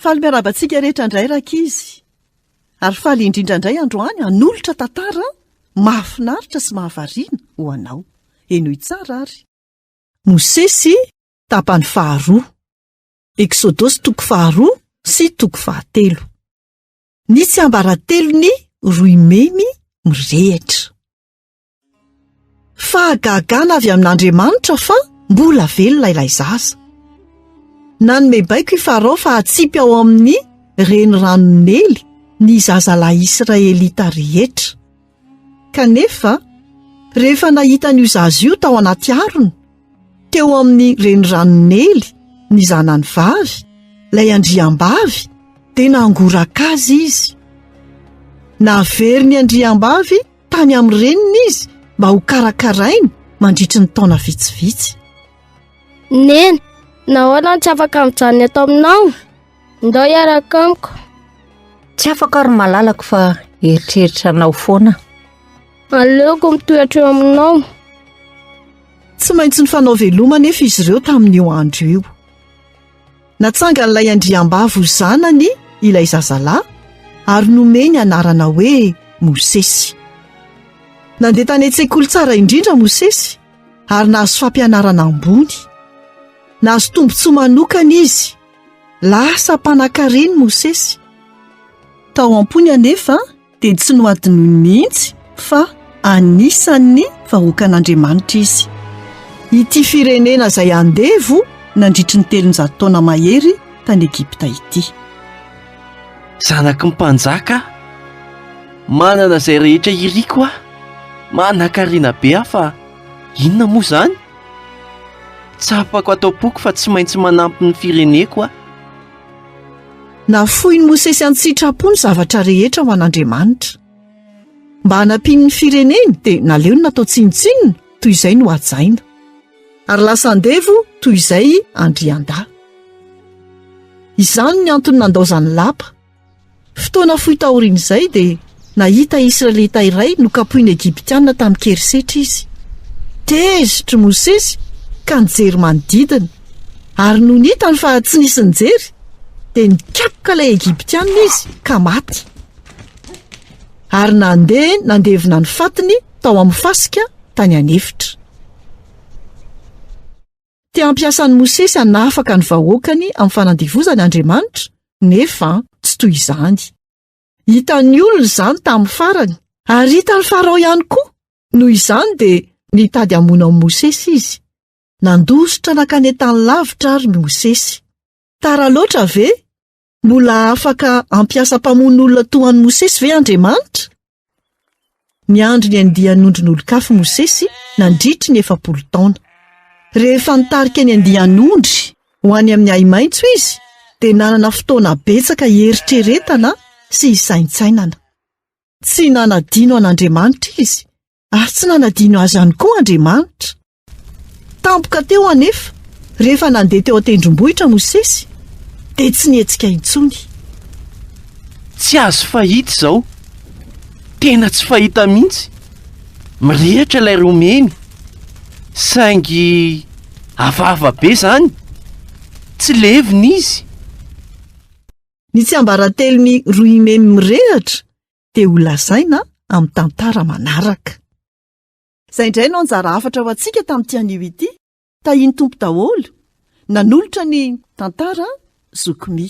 Faly miarahaba antsika rehetra indray rankizy. Ary faly indrindra indray androany hanolotra tantara mahafinaritra sy mahavariana ho anao. Henoy tsara ary. Mosesy tapany faharoa. Eksodosy toko faharoa sy toko fahatelo. Ny tsiambaratelon'ny roimemy mirehitra. Fahagagana avy amin'Andriamanitra fa mbola velona ilay zaza. Nanome baiko i Farao fa hatsipy ao amin'ny reniranon'i Neily ny zazalahy israelita rehetra. Kanefa, rehefa nahita an'io zaza io tao anaty harona, teo amin'ny reniranon'i Neily, ny zanany vavy, ilay andriambavy, dia nangoraka azy izy. Naverin'ny andriambavy tany amin'ny reniny izy mba hokarakarainy mandritry ny taona vitsivitsy. Neny, nahoana no tsy afaka mijanona eto aminao? Ndao hiaraka amiko. Tsy afaka aho ry malalako fa eritreritra anao foana. Aleoko mitoetra eo aminao. Tsy maintsy nifanao veloma anefa izy ireo tamin'io andro io. Natsangan'ilay andriambavy ho zanany ilay zazalahy ary nomeny anarana hoe Mosesy. Nandeha tany an-tsekoly tsara indrindra Mosesy ary nahazo fampianarana ambony. Nahazo tombontsoa manokana izy. Lasa mpanankarena i Mosesy. Tao am-pony anefa dia tsy nohadinoiny mihitsy fa anisan'ny vahoakan'Andriamanitra izy. Ity firenena izay andevo nandritry ny 300 taona mahery tany Egypta ity. Zanaky ny mpanjaka aho. Manana izay rehetra iriko aho. Manankarena be aho fa inona moa izany? Tsapako ato am-poko fa tsy maintsy manampy ny fireneko aho. Nafoin'i Mosesy an-tsitrapo ny zavatra rehetra ho an'Andriamanitra. Mba hanampiany ny fireneny dia naleony natao tsinontsinona toy izay nohajaina. Ary lasa andevo toy izay andriandahy. Izany ny antony nandaozany lapa. Fotoana fohy taorian'izay dia nahita Israelita iray nokapohin'ny Egyptiana tamin-kerisetra izy. Tezitra i Mosesy ka nijery manodidina, ary nony hitany fa tsy nisy nijery, dia nikapoka ilay Egyptiana izy ka maty. Ary nandeha nandevina ny fatiny tao amin'ny fasika tany an'efitra. Te hampiasa an'i Mosesy hanafaka ny vahoakany amin'ny fanandevozany Andriamanitra, nefa tsy toy izany. Hitan'ny olona izany tamin'ny farany, ary hitan'i Farao ihany koa. Noho izany dia nitady hamono an'i Mosesy izy. Nandositra nankany an-tany lavitra àry Mosesy. Tara loatra ve? Mbola afaka hampiasa mpamono olona toa an'i Mosesy ve Andriamanitra? Niandry ny andian'ondrin'olon-kafa i Mosesy nandritry ny 40 taona. Rehefa nitarika ny andian'ondry ho any amin'ny ahi-maitso izy, dia nanana fotoana betsaka hieritreretana sy hisaintsainana. Tsy nanadino an'Andriamanitra izy, ary tsy nanadino azy ihany koa Andriamanitra. Tampoka teo anefa, rehefa nandeha teo an-tendrombohitra Mosesy, dia tsy nihetsika intsony. Tsy azo fahita izao. Tena tsy fahita mihitsy. Mirehitra ilay romeny. Saingy hafahafa be izany. Tsy levona izy. Ny tsiambaratelon'ny roimemy mirehitra dia holazaina amin'ny tantara manaraka. Izay indray no anjara hafatra ho antsika tamin'ity anio ity. Tahian'ny Tompo daholo. Nanolotra ny tantara Zoky Mi.